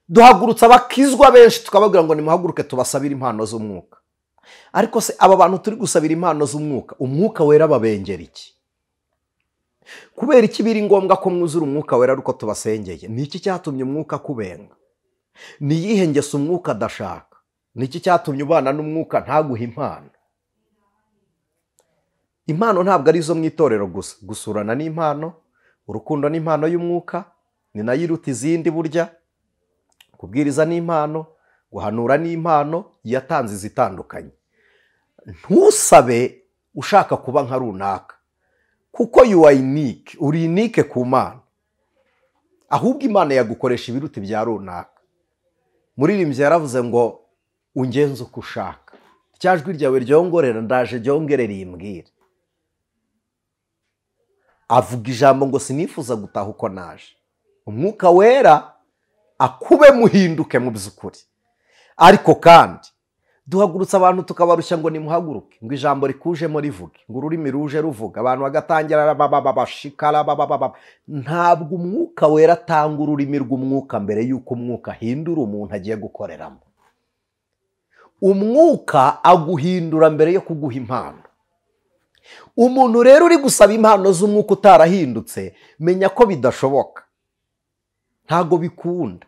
duhagurutsa abakizwa benshi, tukababwira ngo nimuhaguruke tubasabire impano z'umwuka. Ariko se aba bantu turi gusabira impano z'umwuka, umwuka wera babengera iki? Kubera iki biri ngombwa ko mwuzura umwuka wera ariko tubasengeye? Ni iki cyatumye umwuka kubenga? Ni iyihe ngeso umwuka adashaka? Ni iki cyatumye ubana n'umwuka ntaguhe impano? Impano ntabwo ari izo mu itorero gusa. Gusurana ni impano, urukundo ni impano y'umwuka, ni nayo iruta izindi burya. Kubwiriza ni impano, guhanura ni impano, yatanze izitandukanye. Ntusabe ushaka kuba nka runaka, kuko you are unique, uri unique ku Mana. Ahubwo Imana yagukoresha ibiruta ibya runaka. Muririmbyi yaravuze ngo ungenze uko ushaka, rya jwi ryawe ryongorera, ndaje ryongerera imbwire. Avuga ijambo ngo sinifuza gutaha uko naje. Umwuka wera akube muhinduke mu by'ukuri. Ariko kandi duhagurutsa abantu tukabarushya ngo nimuhaguruke, ngo ijambo rikujemo rivuge, ngo ururimi ruje ruvuga, abantu bagatangira bababashikara babababa. Ntabwo umwuka wera atanga ururimi rw'umwuka mbere y'uko umwuka ahindura umuntu agiye gukoreramo. Umwuka aguhindura mbere yo kuguha impano. Umuntu rero uri gusaba impano z'umwuka utarahindutse, menya ko bidashoboka, ntago bikunda.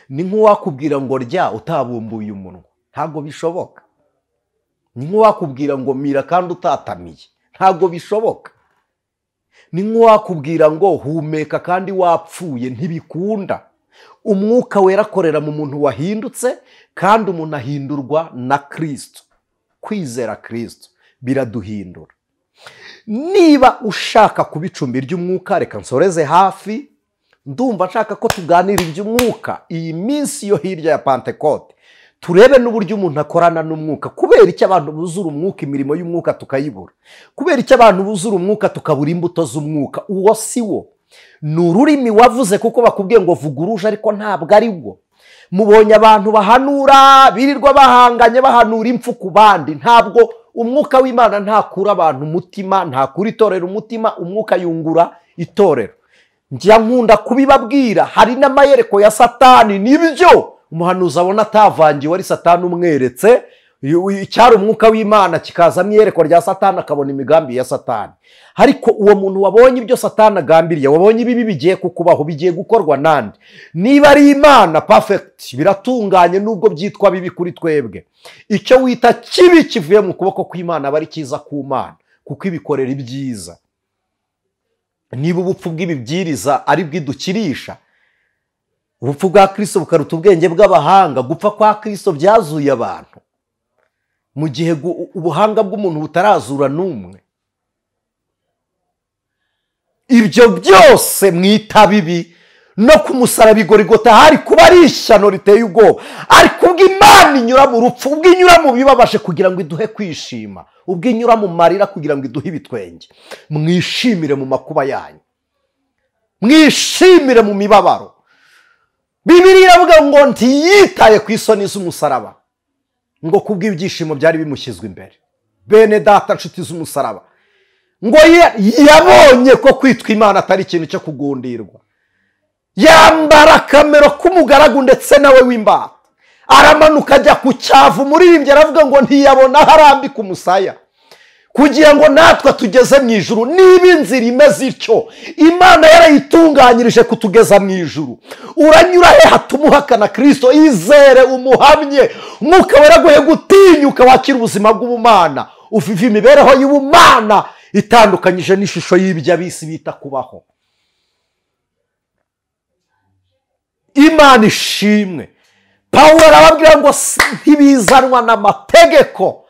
Ni nk'uwakubwira ngo rya utabumbuye umunwa, ntago bishoboka. Ni nk'uwakubwira ngo mira kandi utatamiye, ntago bishoboka. Ni nk'uwakubwira ngo humeka kandi wapfuye, ntibikunda. Umwuka wera akorera mu muntu wahindutse, kandi umuntu ahindurwa na Kristo. Kwizera Kristo biraduhindura. Niba ushaka kuba icumbi ry'umwuka, reka nsoreze hafi. Ndumva nshaka ko tuganira iby'umwuka iyi minsi yo hirya ya Pantekote, turebe n'uburyo umuntu akorana n'umwuka. Kubera icyo abantu buzura umwuka, imirimo y'umwuka tukayibura. Kubera icyo abantu buzura umwuka tukabura imbuto z'umwuka. Uwo si wo, ni ururimi wavuze kuko bakubwiye ngo vuga uruje, ariko ntabwo ari wo. Mubonye abantu bahanura, birirwa bahanganye bahanura impfu ku bandi. Ntabwo umwuka w'Imana ntakura abantu umutima, ntakura itorero umutima, umwuka yungura itorero. Njya nkunda kubibabwira, hari n'amayereko ya Satani. Nibyo umuhanuzi abona atavangiwe, ari Satani umweretse icyari umwuka w'Imana kikazamo iyerekwa rya Satani, akabona imigambi ya Satani. Ariko uwo muntu wabonye ibyo Satani agambiriye, wabonye ibibi bigiye kukubaho, bigiye gukorwa nande, niba ari Imana perfect, biratunganye nubwo byitwa bibi kuri twebwe. Icyo wita kibi kivuye mu kuboko kw'Imana aba ari cyiza ku Mana, kuko ibikorera ibyiza. Niba ubupfu bw'ibibwiriza ari bwidukirisha, ubupfu bwa Kristo bukaruta ubwenge bw'abahanga. Gupfa kwa Kristo byazuye abantu, mu gihe ubuhanga bw'umuntu butarazura n'umwe. Ibyo byose mwita bibi, no ku musaraba i Gorigota hari kuba ari ishyano riteye ubwoba, ariko ubwo Imana inyura mu rupfu, ubwo inyura mu bibabashe kugira ngo iduhe kwishima, ubwo inyura mu marira kugira ngo iduhe ibitwenge. Mwishimire mu makuba yanyu, mwishimire mu mibabaro. Bibiliya iravuga ngo ntiyitaye ku isoni z'umusaraba. Ngo kubw'ibyishimo byari bimushyizwe imbere. Bene data nshuti z'umusaraba, ngo yabonye ko kwitwa Imana atari ikintu cyo kugundirwa. Yambara akamero k'umugaragu ndetse nawe w'imbata, aramanuka ajya ku cyavu. Umuririmbyi aravuga ngo ntiyabona aho arambika umusaya, kugira ngo natwe tugeze mu ijuru. Niba inzira imeze ityo, Imana yarayitunganyirije kutugeza mu ijuru, uranyura he hatuma uhakana Kristo? Izere, umuhamye, Umwuka Wera aguhe gutinyuka wakira ubuzima bw'ubumana, uvive imibereho y'ubumana itandukanyije n'ishusho y'ibyo ab'isi bita kubaho. Imana ishimwe. Pawulo arababwira ngo ntibizanwa n'amategeko,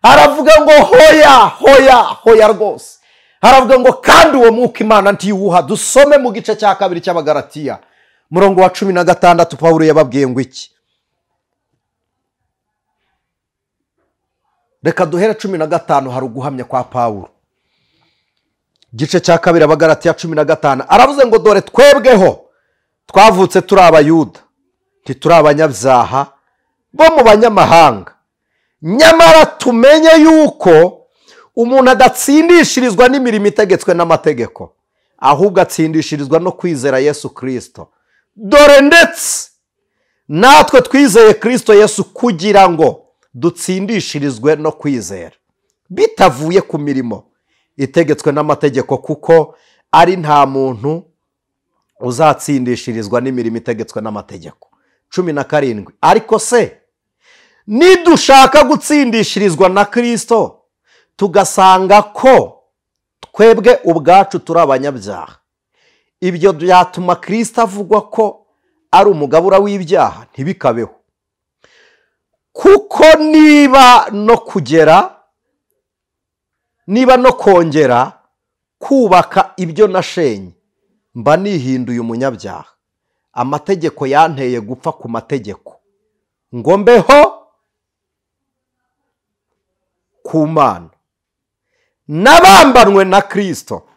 aravuga ngo hoya hoya hoya rwose. Aravuga ngo kandi uwo mwuka Imana ntiwuha. Dusome mu gice cya 2 cy'Abagalatiya murongo wa 16, Pawulo yababwiye ngo iki? Reka duhere 15, hari uguhamya kwa Pawulo. Igice cya 2 Abagalatiya 15, aravuze ngo dore twebweho twavutse turi Abayuda, ntituri abanyabyaha bo mu banyamahanga, nyamara tumenye yuko umuntu adatsindishirizwa n'imirimo itegetswe n'amategeko, ahubwo atsindishirizwa no kwizera Yesu Kristo. Dore ndetse natwe twizeye Kristo Yesu kugira ngo dutsindishirizwe no kwizera, bitavuye ku mirimo itegetswe n'amategeko, kuko ari nta muntu uzatsindishirizwa n'imirimo itegetswe n'amategeko. 17, ariko se nidushaka gutsindishirizwa na Kristo, tugasanga ko twebwe ubwacu turi abanyabyaha, ibyo byatuma Kristo avugwa ko ari umugabura w'ibyaha? Ntibikabeho. Kuko niba no kongera kubaka ibyo nashenye, mba nihinduye umunyabyaha. Amategeko yanteye gupfa ku mategeko, ngo mbeho ku Mana. Nabambanwe na Kristo,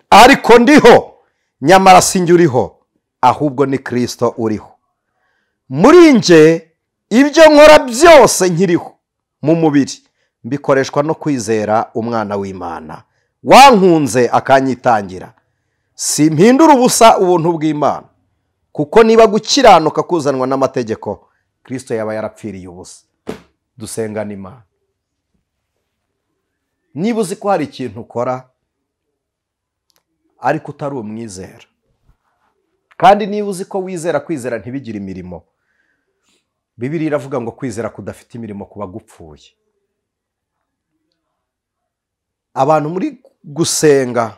ariko ndiho, nyamara sinjye uriho, ahubwo ni Kristo uriho muri nje. Ibyo nkora byose nkiriho mu mubiri, mbikoreshwa no kwizera Umwana w'Imana wankunze akanyitangira. Simpindura ubusa ubuntu bw'Imana, kuko niba gukiranuka kuzanwa n'amategeko, Kristo yaba yarapfiriye ubusa. Dusengana Imana. Niba uzi ko hari ikintu ukora ariko utari umwizera, kandi niba uzi ko wizera kwizera ntibigire imirimo, Bibiliya iravuga ngo kwizera kudafite imirimo kuba gupfuye. Abantu muri gusenga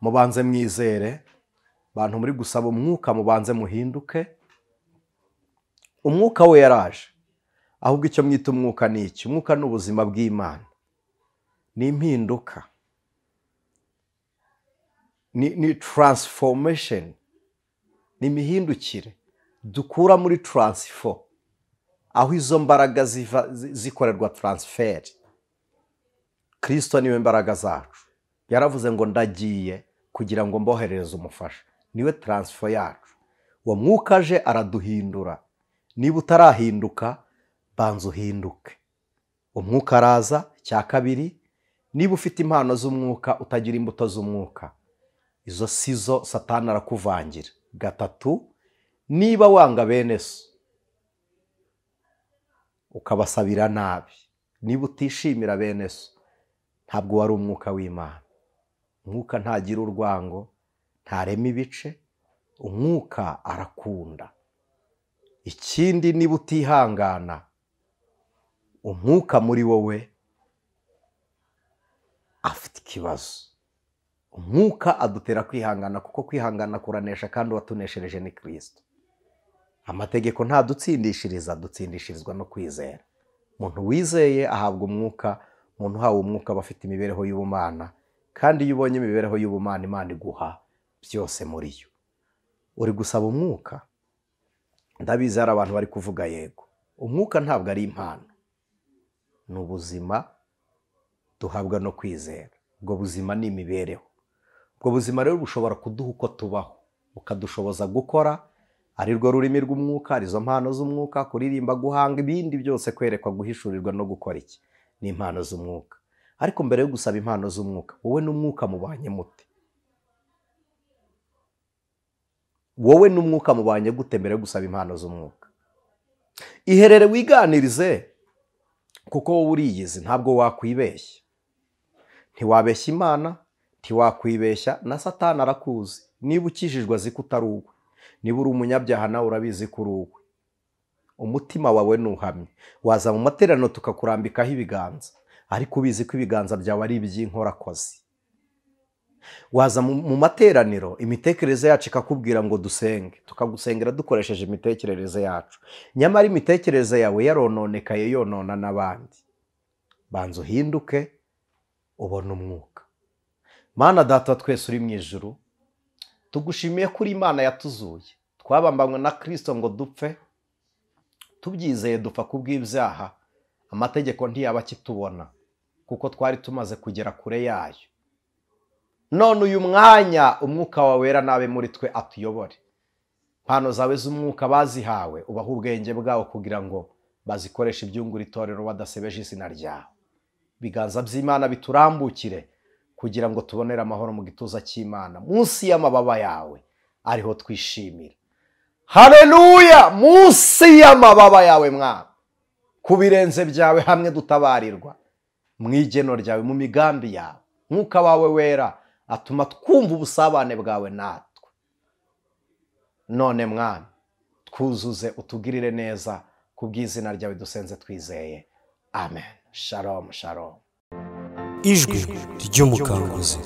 mubanze mwizere, abantu muri gusaba umwuka mubanze muhinduke. Umwuka we yaraje, ahubwo icyo mwita umwuka ni iki? Umwuka ni ubuzima bw'Imana, ni impinduka, ni transformation, ni imihindukire dukura muri transfer, aho izo mbaraga ziva zikorerwa transfer. Kristo niwe mbaraga zacu. Yaravuze ngo ndagiye kugira ngo mboherereze umufasha. Niwe transfer yacu. Uwo mwuka aje araduhindura. Niba utarahinduka, banza uhinduke. Umwuka araza. Cya kabiri, niba ufite impano z'umwuka utagira imbuto z'umwuka, izo sizo Satani arakuvangira. 3, niba wanga bene so ukabasabira nabi, niba utishimira bene so, ntabwo wari umwuka w'Imana. Umwuka ntagira urwango, ntarema ibice, umwuka arakunda. Ikindi, niba utihangana, umwuka muri wowe afite ikibazo. Umwuka adutera kwihangana, kuko kwihangana kuranesha, kandi uwatuneshereje ni Kristo. Amategeko ntadutsindishiriza, dutsindishirizwa no kwizera. Umuntu wizeye ahabwa umwuka, umuntu uhawe umwuka aba afite imibereho y'ubumana, kandi iyo ubonye imibereho y'ubumana, Imana iguha byose muri yo. Uri gusaba umwuka? Ndabizi hari abantu bari kuvuga yego. Umwuka ntabwo ari impano, ni ubuzima duhabwa no kwizera. Ubwo buzima ni imibereho. Ubwo buzima rero bushobora kuduha uko tubaho, bukadushoboza gukora Ari rwo rurimi rw'umwuka, arizo mpano z'umwuka, kuririmba, guhanga, ibindi byose, kwerekwa, guhishurirwa no gukora iki, ni impano z'umwuka. Ariko mbere yo gusaba impano z'umwuka, wowe n'umwuka mubanye mute? Wowe n'umwuka mubanye gute mbere yo gusaba impano z'umwuka? Iherere wiganirize, kuko wowe uriyizi, ntabwo wakwibeshya. Ntiwabeshya Imana, ntiwakwibeshya na Satani arakuzi. Niba ukijijwe azi ko utari uwe, niba uri umunyabyaha nawe urabizi ko uri uwe. Umutima wawe nuhamye, waza mu materaniro tukakurambikaho ibiganza, ariko ubizi ko ibiganza byawe ari iby'inkorakozi. Waza mu materaniro, imitekerereze yacu ikakubwira ngo dusenge, tukagusengera dukoresheje imitekerereze yacu, nyamara imitekerereze yawe yarononekaye, yonona n'abandi. Banza uhinduke ubone umwuka. Mana Data twese uri mu ijuru, tugushimiye ko uri Imana yatuzuye, twabambanywe na Kristo ngo dupfe, tubyizeye dupfa kubw'ibyaha, amategeko ntiyaba akitubona kuko twari tumaze kugera kure yayo. None uyu mwanya umwuka wawe wera nabe muri twe atuyobore. Impano zawe z'umwuka bazihawe, ubahe ubwenge bwawo kugira ngo bazikoreshe ibyungura itorero badasebeje izina ryawe. Ibiganza by'Imana biturambukire kugira ngo tubonere amahoro mu gituza cy'Imana, munsi y'amababa yawe ariho twishimira. Haleluya! Munsi y'amababa yawe Mwami, ku birenze byawe hamwe dutabarirwa, mu igeno ryawe, mu migambi yawe. Mwuka wawe wera atuma twumva ubusabane bwawe natwe. None Mwami, twuzuze, utugirire neza, kubw'izina ryawe dusenze twizeye. Amen. Shalom, shalom. Ijwi ry'umukanguzi.